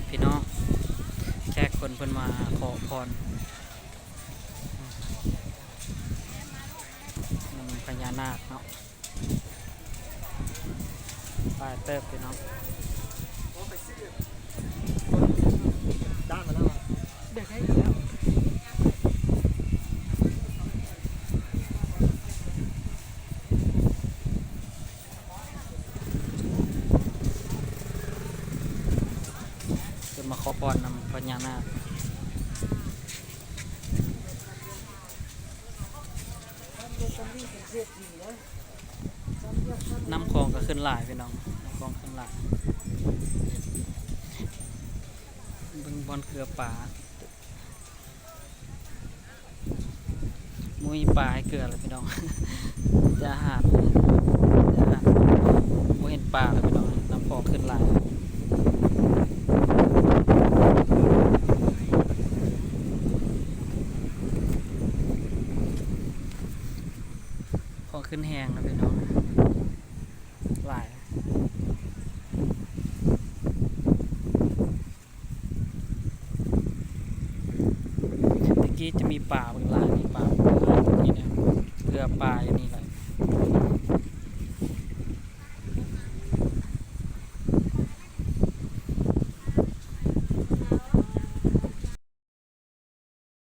ພີ່ນ້ອງ ແຂກຄົນເພິ່ນມາຂໍພອນນຳພະຍານາກເນາະ. ຫຼາຍເຕີບພີ່ນ້ອງ. ເພິ່ນມາຂໍພອນນຳພະຍານາກ. ນ້ຳຂອງກໍຂຶ້ນຫຼາຍພີ່ນ້ອງ, ນ້ຳຂອງຂຶ້ນຫຼາຍ. ເບິ່ງບ່ອນເກືອປາ. ບໍ່ມີປາໃຫ້ເກືອແລ້ວພີ່ນ້ອງ, ແຕ່ອາຫານ, ແຕ່ອາຫານ. ບໍ່ເຫັນປາແລ້ວພີ່ນ້ອງ, ນ້ຳຂອງຂຶ້ນຫຼາຍ. ຂອງຂຶ້ນແຮງແລ້ວພີ່ນ້ອງ, ຫຼາຍ. ແຕ່ກີ້ຈະມີປາບັກຫຼາຍນີ້, ປາ ເກືອປາຢູ່ນີ້